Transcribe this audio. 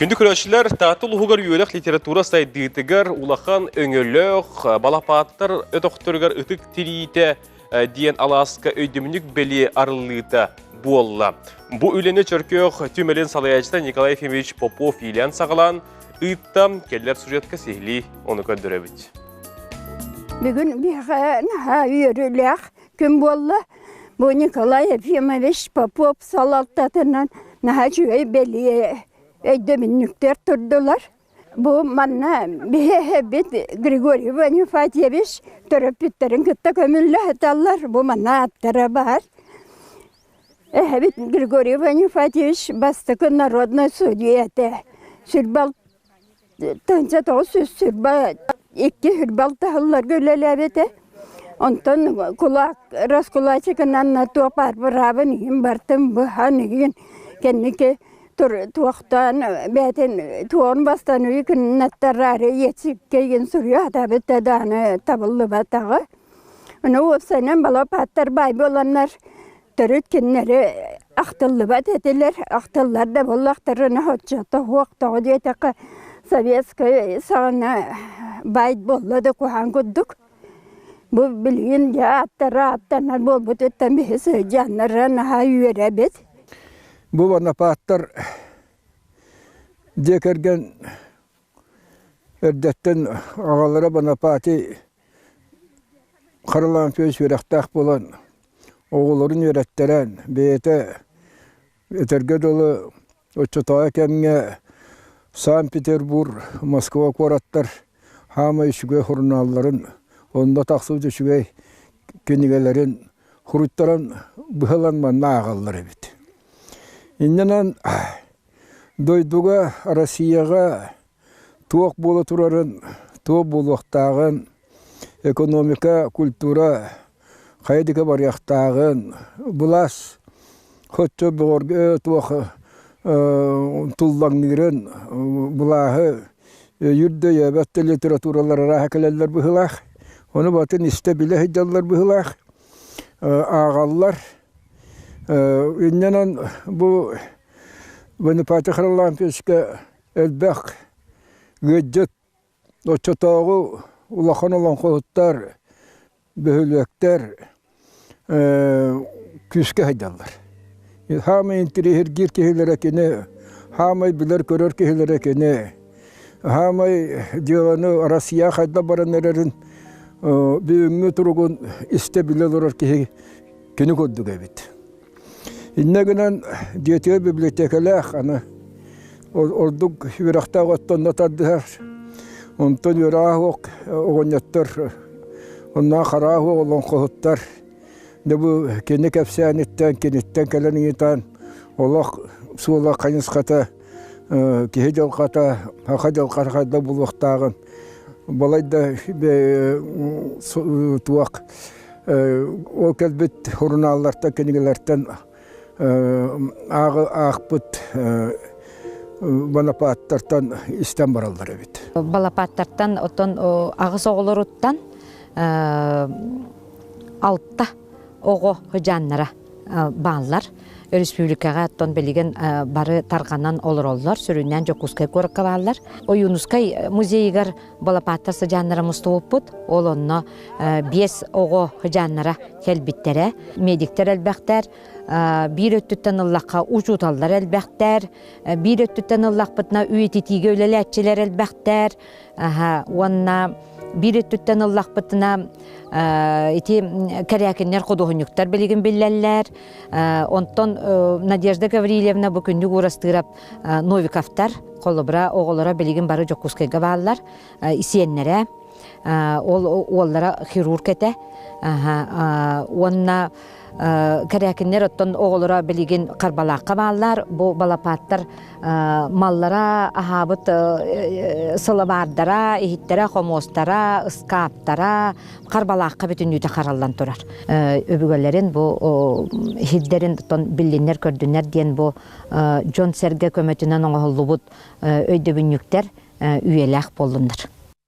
Күндү көрөөччүлэр, Таатта улууһугар үөрэх литература сайдыытыгар улахан өҥөлөөх балапааттар өтөхтөрүгэр ытык тириитэ диэн алааска өйдөбүнньүк бэлиэ арыллыыта буолла. Бу үлэни Чөркөөх түмэлин салайааччыта Николай Ефимович Попов иилээн саҕалаан ыытта. Кэллэр сюжетка сиһилии ону көрдөрөбүт. Бүгүн биһиэхэ наһаа үөрүүлээх күн буолла. Бу Николай Ефимович Попов салалтатынан наһаа үчүгэй бэлиэ өйдөбүнньүктэр турдулар. Бу манна биһиэхэбит Григорий Вонифатьевич төрөппүттэрин кытта көмүллэ сыталлар. Бу манна ааттара баар. Эһэбит Григорий Вонифатьевич бастакы народнай судья этэ. Сүрбал 1922 хүрбал таһылларга үлэлээбитэ. Онтон кулак раскулачикынан туох баар быраабын иһин бартын быһан иһин кэнники туохтаан бэйэтин туоҕун бастан үйү күннаттараары ийэчиккэ суруйа сатаабыт да даҕаны табыллыбатаҕа. Ону уопсайынан балапааттар баай буоланнар төрүт кинилэри ахтыллыбат этилэр. Ахтыллар да буоллахтарына оччото суох тоҕо диэтэххэ советскай саҕана баай буолла да куһаҕан курдук. Бу билигин дьэ ааттара ааттанар буолбутуттан биһи сылдьаннара наһаа үөрэбит. Бу Бонапааттар дьиэ кэргэн эрдэттэн аҕалара Бонапаати Харлампьевич үөрэхтээх буолан оҕолорун үөрэттэрэн бэйэтэ этэргэ дылы оччотооҕу кэмҥэ Санкт-Петербург, Москва куораттар хаамай үчүгэй сурунаалларын, онно тахсыбыт үчүгэй кинигэлэрин суруйтаран быһалан манна ааҕаллар эбит. Иннинэн дойдуга, Россияҕа туох буола турарын, туох буолуохтааҕын, экономика, культура хайа диэки барыахтааҕын, былаас хоччо бөҕөргө туох туллаҥныырын, былааһы өйүүр да өйөөбөт да литературалар арааһа кэлэллэр быһыылаах. Ону батын истэ-билэ сылдьаллар быһыылаах, ааҕаллар. Иннинэн бу Бонифатий Харлампьевичка элбэх ыалдьыт оччотооҕу улахан олоҥхоһуттар, бөһүлүөктэр күүскэ сылдьаллар. Саамай интириэһиргиир киһилэрэ кини, саамай билэр-көрөр киһилэрэ кини, саамай дьыаланы Россия хайдах баран эрэрин бүгүҥҥү туругун истэ-билэ олорор киһи кини курдук эбит. Инньэ гынан дьиэтигэр библиотекалаах аны ордук үөрэхтээх оттонно тардыһар. Онтон үөрэҕэ суох оҕонньоттор, онноох хараа суох олоҥхоһуттар дьэ бу кини кэпсээниттэн, киниттэн кэлэн ыйытан олох суола хайысхата, киһи дьылҕата, саха дьылҕата хайдах буолуохтааҕын балайда туох Ол кэлбит сурунааллартан, кинигэлэртэн аахпыт Бонапааттартан истэн бараллар эбит. Балапааттартан оттон аҕыс оҕолоруттан алта оҕо сыдьааннара бааллар. Өрөспүүбүлүкэҕэ оттон билигин бары тарҕанан олороллор, сүрүннээн Дьокуускай куоракка бааллар. Ойуунускай музейыгар Балапааттар сыдьааннара мустубуппут. Ол онно биэс оҕо сыдьааннара кэлбиттэрэ. Медиктэр элбэхтэр. Биир өттүттэн ыллахха учууталлар элбэхтэр. Биир өттүттэн ыллахпытына үйэтитиигэ үлэлээччилэр элбэхтэр. Уонна биир өттүттэн ыллахпытына ити кэрээкиннэр худуоһунньуктар билигин биллэллэр. Онтон Надежда Гаврильевна бу күндү Уурастыырап Новиковтар холобура оҕолоро билигин бары Дьокуускайга бааллар сиэннэрэ ол уоллара хирург этэ уонна кэрээкиннэр оттон оҕолоро билигин Харбалаахха бааллар бу балапааттар маллара аһаабыт сылабаардара иһиттэрэ хомуостара ыскааптара Харбалаахха бүтүннүүтэ хараллан турар өбүгэлэрин бу иһирдэрин оттон биллиннэр көрдүннэр диэн бу дьон-сэргэ көмөтүнэн оҥоһуллубут өйдөбүнньүктэр үйэлээх буоллуннар.